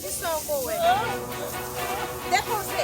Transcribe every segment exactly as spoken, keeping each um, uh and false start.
Kisa w ko wè? Depoze.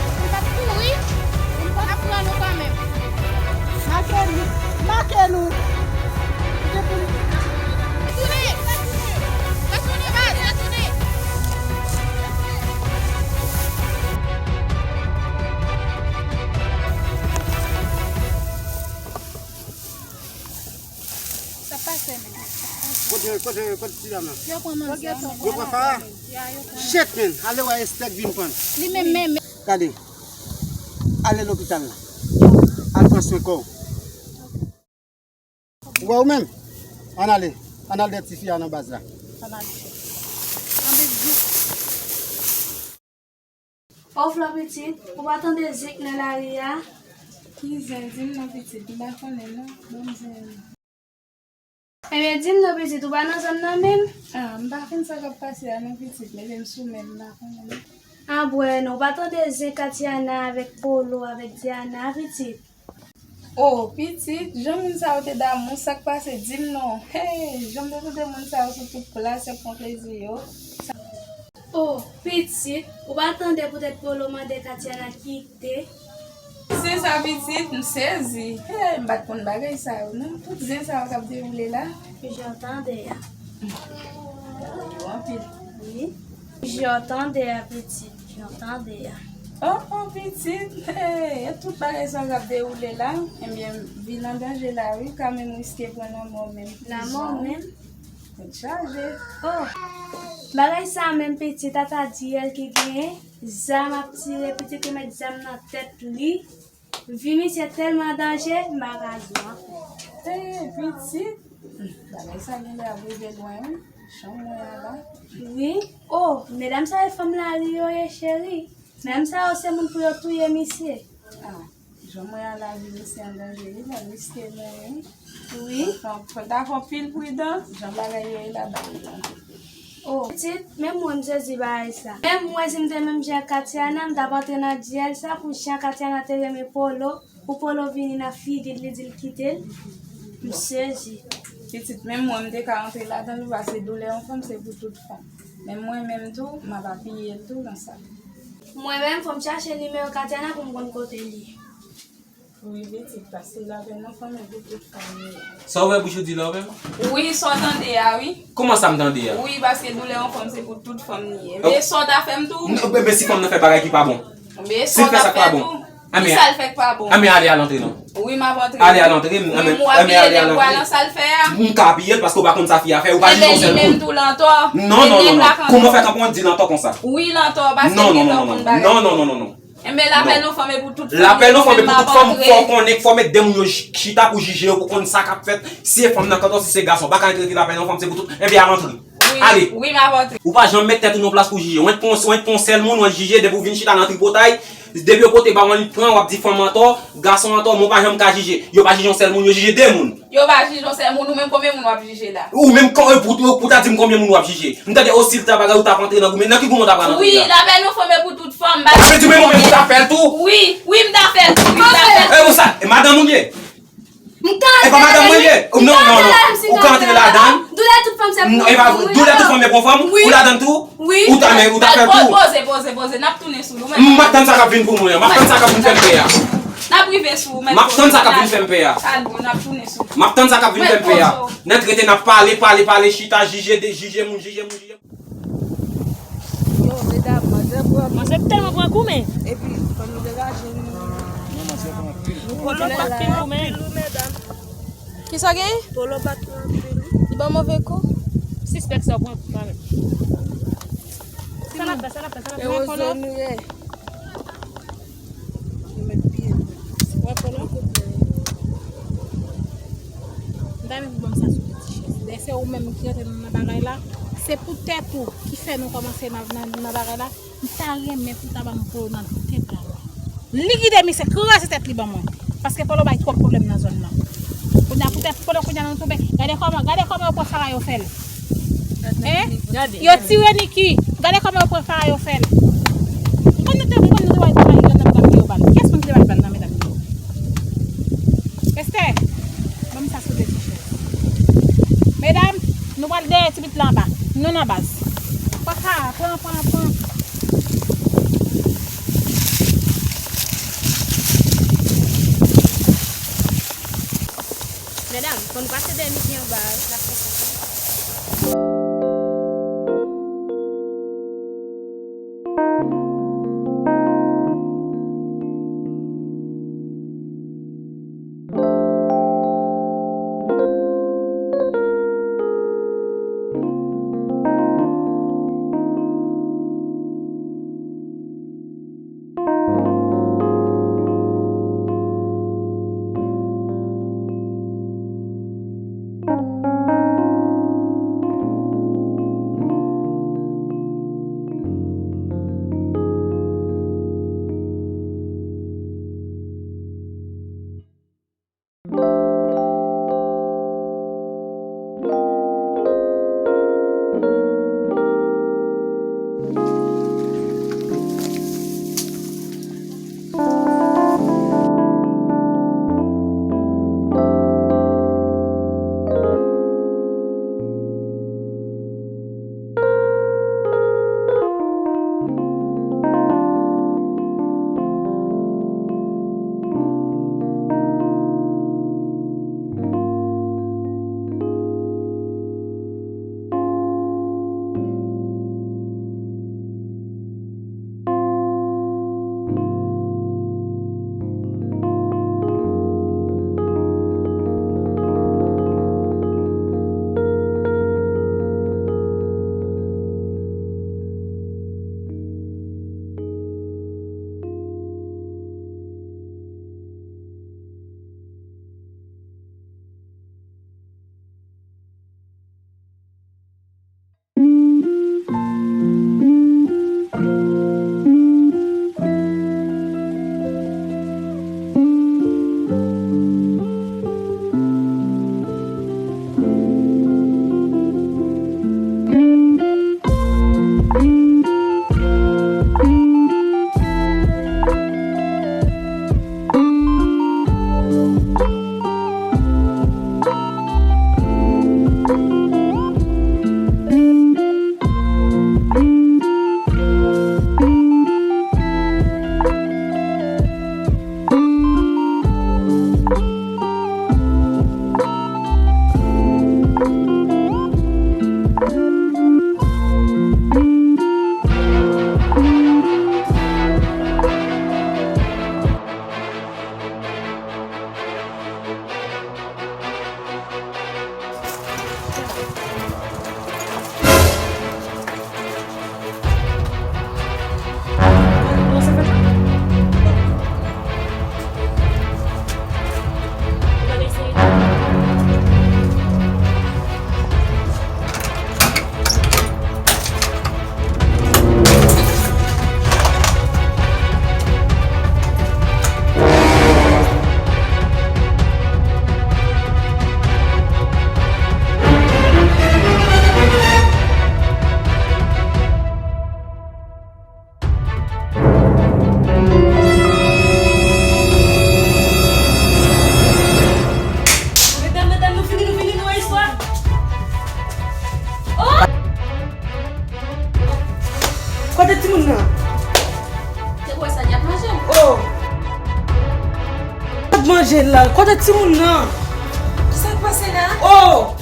N p ap kouri, n ap pran nou kanmenm. Make nou, make nou. Kite pou li. Retounen, retounen, retounen, baz, retounen. Sa pase, men. Kote, kote, kote ti dam nan? Yo pran manzè. Yo pran Farah? Ya, yo pran. Shit, man. Ale wè Esther k vin pran. Li menm, menm. Gade. Ale lopital la. Al pran swen kò w. Ou wè ou menm? Ann ale. Ann al dèyè tifi a nan baz la. Ann ale. Ann ale. O Flò pitit, ou pa tande zen k nan lari a? Ki zen? Di m non pitit, m pa konnen non. Ban m zen an. Ebyen, di m non pitit, ou pa nan zòn nan menm? Ah, m pa konn sa k ap pase a non pitit, men m sou men, m pa konnen non. Ah, bwè, non, ou pa tande zen Katiana avèk Polo, avèk Diana, pitit? Oh, pitit, jan moun sa yo te damou, sa k pase? Di m non. Hey, jan m te tande moun sa yo sou tout plas, y ap pran plezi yo. Oh, pitit, ou pa tande poutèt Polo mande Katiana kite? Se sa, pitit, m sezi. Hey, m pa t konn bagay sa yo, non. Tout zen sa yo k ap dewoule la. Jan w tande a. Yo anpil. Wi. Jan w tande a, pitit. Jan w tande a. Oh, oh, pitit. Hey, e tout bagay sa yo k ap dewoule la. Ebyen, vi n an danje la, wi. Ou ka menm riske pran lanmò menm. Lanmò menm? Tèt chaje. Oh! Bagay sa menm pitit, ata diyèl ki genyen, zam ap tire, pitit li met zam nan tèt li. Vi misye tèlman danje, m pa ka di w ankò. Hey, pitit! Bagay sa genlè ap rive lwen, wi. Jan mwen an la. Wi. Oh, medam sa yo fanm lari yo ye, cheri. Medam sa yo se moun pou yo touye misye. Ah. Jan mwen an la, vi misye an danje, wi, l ap riske mouri. Wi. Fò, fò ta fè anpil pridan, jan bagay yo ye la, bagay yo anpil. Oh, pitit, menm mwen m sezi bagay sa. Menm mwen, si m te menm jan ak Katiana, m t ap antre nan dyèl sa pou jan Katiana te renmen Polo, pou Polo vini nan figi l, li di l kite l. M sezi. Pitit, menm mwen, m te ka antre ladan l, paske doulè yon fanm, se pou tout fanm. Men mwen menm tou, m ap apiye l tou nan sa. Mwen menm, fò m chache nimewo Katiana pou m konn kote l ye. Wi, pitit, pase l avè nou, fanmi pou tout fanmi. Sa w wè bouch ou di la, ou menm? Wi, sa w tande a, wi. Kòman sa m tande a? Wi, paske doulè yon fanm, se pou tout fanm li ye. Men sa w ta fè m tou. Men si fanm nan fè bagay ki pa bon. Men sa w ta fè tou. Kisa l fè k pa bon? Anben, ale al antre non. Wi, m ap antre. Ale, al antre. Men m w ap piye nèg w a lan sa l fè a. M ka piye l paske w pa konn sa fi a fè. Ou pa jije yon sèl moun. Enben li menm tou l antò. Non, non, non, non. Kòman w fè kanpe w di l antò konsa? Wi, l antò paske l gentan konn bagay. Non, non, non, non, non. Enben lapèl yon fanm e pou tout fanm. Lapèl yon fanm e pou tout fanm. Fò w konnen, fò w met de moun yo chita pou jije yo, pou konn sa k ap fèt. Si se fanm nan kanton, si se gason. Pa ka trete lapèl yon fanm, se pou tout. Enben al antre. Ale. Wi, m ap antre. Ou pa janm met tèt ou nan plas pou jije. W ent pon, w ent pon sèl moun, w ent jije, depi w vin chita nan tripotay, depi yo pote ba w, w ent pran, w ap di fanm antò, gason antò, men w pa janm ka jije. Yo pa jije yon sèl moun, yo jije de moun. Yo pa jije yon sèl moun, ou menm konbyen moun w ap jije la? Ou menm, pou, pou ta di m konbyen moun w ap jije. M tande osi l ta bagay, ou t ap antre nan goumen. Nan ki goumen w t ap antre a? Wi, lapèl yon fanm e pou tout fanm. Ou vle di menm ou menm ou ta fè l tou? Wi, wi, m ta fè l tou, wi, m ta fè l tou. E pou sa, e madanm ou ye? M ka antre ladan. E pa madanm mwen ye? Non, non, non. Ou ka antre ladan. Doulè tout fanm se pou fanm. E pa vre. Doulè tout fanm se pou fanm? Wi. Ou ladan tou? Wi. Ou ta, men ou ta fè l tou? Poze, poze, poze. N ap tounen sou nou. M ap tann sa k ap vin pou mwen an. M ap tann sa k ap vin fè m pè a. N ap rive sou ou, mèt. M ap tann sa k ap vin fè m pè a. Al bon, n ap tounen sou ou. M ap tann sa k ap vin fè m pè a. Nèt rete n ap pale, pale, pale, chita, jije, de, jije moun, jije moun, jije. Yo, medam, manzè pran kou. Manzè tèlman pran kou, men. Epi, fò nou degaje nou. Non, manzè pran anpil kou. Polo pa t pran anpil kou, men. Kisa gen? Polo pa t pran anpil kou. Li ban move kou? Sispèk sa w pran kou, parèt. Sa n ap fè, sa n ap fè, sa n ap fè? Ewozo nou ye. Yo mèt pye. Wè Polo? M ta renmen pou ban m sa sou de ti chèz. Dayè se ou menm ki rantre nan, nan bagay la. Se poutèt ou ki fè nou kòmanse nan, nan, nan bagay la. M ta renmen pou ta ban m Polo nan tèt la. Li kite misye kraze tèt li ban mwen. Paske Polo bay twòp pwoblèm nan zòn nan. Kounye a poutèt Polo kounye a nou tonbe. Gade kòman, gade kòman yo pran Fara yo fè l. Hein? Yo tire Niki. Gade kòman yo pran Fara yo fè l. M konn nou te, m konn nou te bay, bay grann nan medam yo bal. Kiyès moun ki te bay bal nan medam yo? Esther, ban m sa sou de ti chèz. Medam, nou pral dèyè ti pit la anba. Nou nan baz. Pran Fara, pran, pran, pran. Medam, fò nou pase dèyè Niki anba, wi. N ap fè sa. Manje la, kote timoun nan? Sa k pase la? Oh!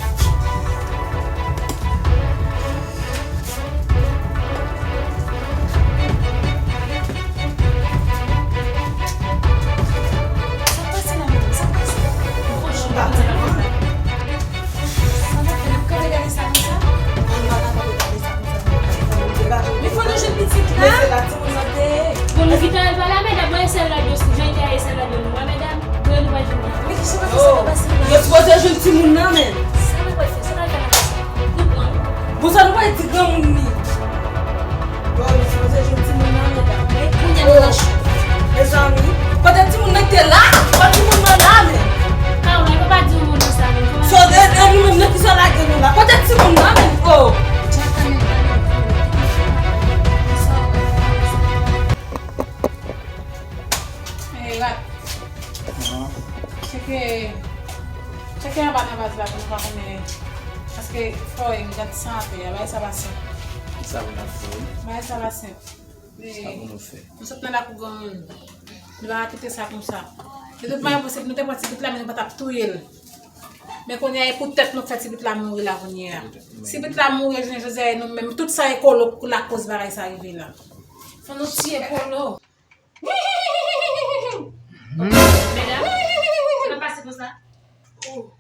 Sa k pase la, medam? Sa k pase? Franchman, sa n ap fè? N ap kanpe gade sa konsa? Ann pa kanpe gade sa konsa. Men fò nou jwenn pitit la. Men se la timoun nan te ye. Bon, nou kite l pa la, medam. Mwen, sèl radyo, jan te ye, sèl radyo nou wè, medam. Mwen, nou pa jwenn li. Men kisa k ap fè sa k ap pase la? Yo sipoze jwenn timoun nan, men. Sa nou pral fè? Sa nou pral fè la? Bon, sa nou pral di granmoun li. Yo, nou sipoze jwenn timoun nan, medam. Men kounye a nou nan cho. Mezanmi, kote timoun nan te la? Kote timoun nan la, men? Kawla, yo pa di yon mo nan sa, men. So, e, e nou menm, nan kisa lage nou la? Kote timoun nan, men? Oh! Hey, rat. Tcheke, tcheke anba nan vaz la pou nou pa konnen. Paske fò e gad sante a, bagay sa pa senp. Kisa pou n ap fè? Bagay sa pa senp. Sa pou nou fè? Nou sot nan lakou granmoun. Nou pa ka kite sa konsa. De tout mannyè, si nou te pran ti pitit la, men nou pa t ap touye l. Men kounye a, e pou tèt nou k fè ti pitit la mouri la kounye a. Si pitit la mouri, jounen jodi a, e nou menm, tout sa e Kolo k lakoz bagay sa rive la. Fò nou tiye Kolo. Medam, sa pase konsa? Oh.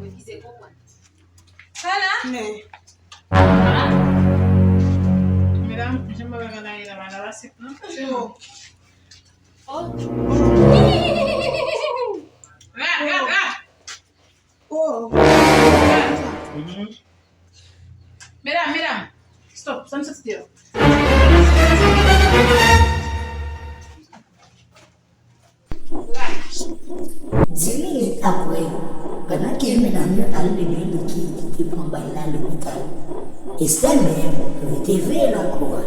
Refize konprann. Sa la? Men. Medam, jan mwen wè bagay la, pa nan lasip, non? Se bon. Oh. Rad, rad, rad. Oh. Rad. Medam, medam. Stop, sa m soti deyò. Dis minit apre, pandan ke medam yo al benyen likid ki te pran bal la lopital, Esther menm rete veye lakou a.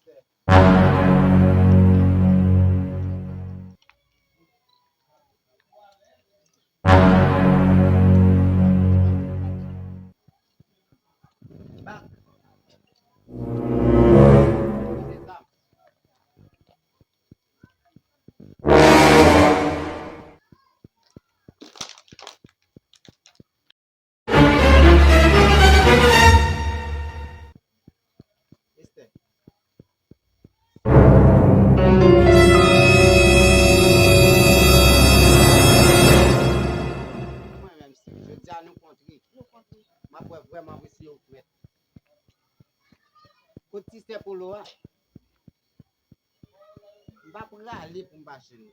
Esther. Bak. Poze zam. Esther. Mwen menm, si jodi a nou kontre, m ap wè vrèman vre si yo mèt. Kot ti sè Polo a? M pa prale pou m pa jwenn li.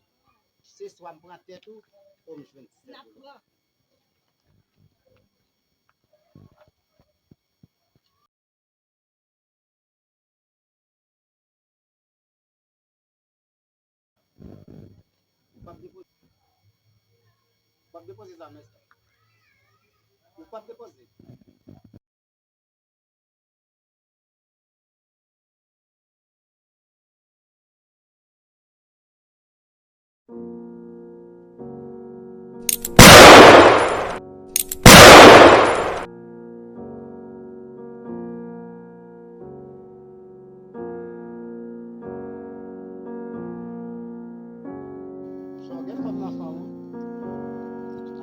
Se swa m pran tèt ou, ou m jwenn ti sè Polo. Ou p ap depoze. Ou p ap depoze zam nan, Esther. Ou p ap depoze. Jan w gen fanm nan fanm ou.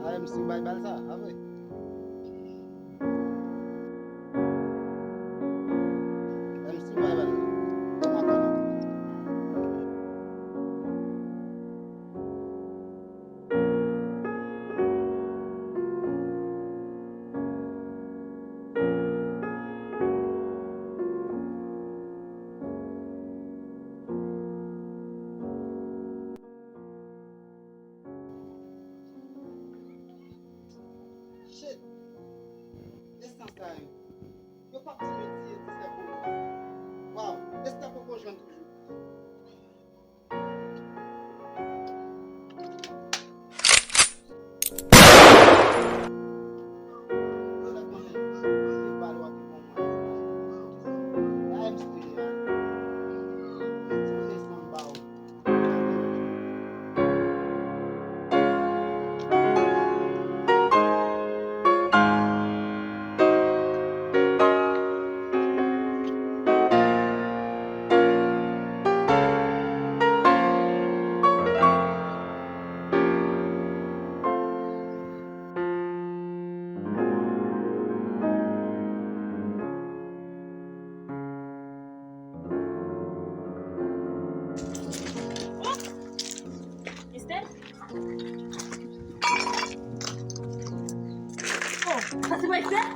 A, M C bay bal sa, a vre? M C bay bal. Kòman, kòman? Shit! Esans sa yo. Yo p ap di m yo tiye ti sè Polo. Waw, Esther poko jwenn toujou. Esther? Oh, sa se pa Esther?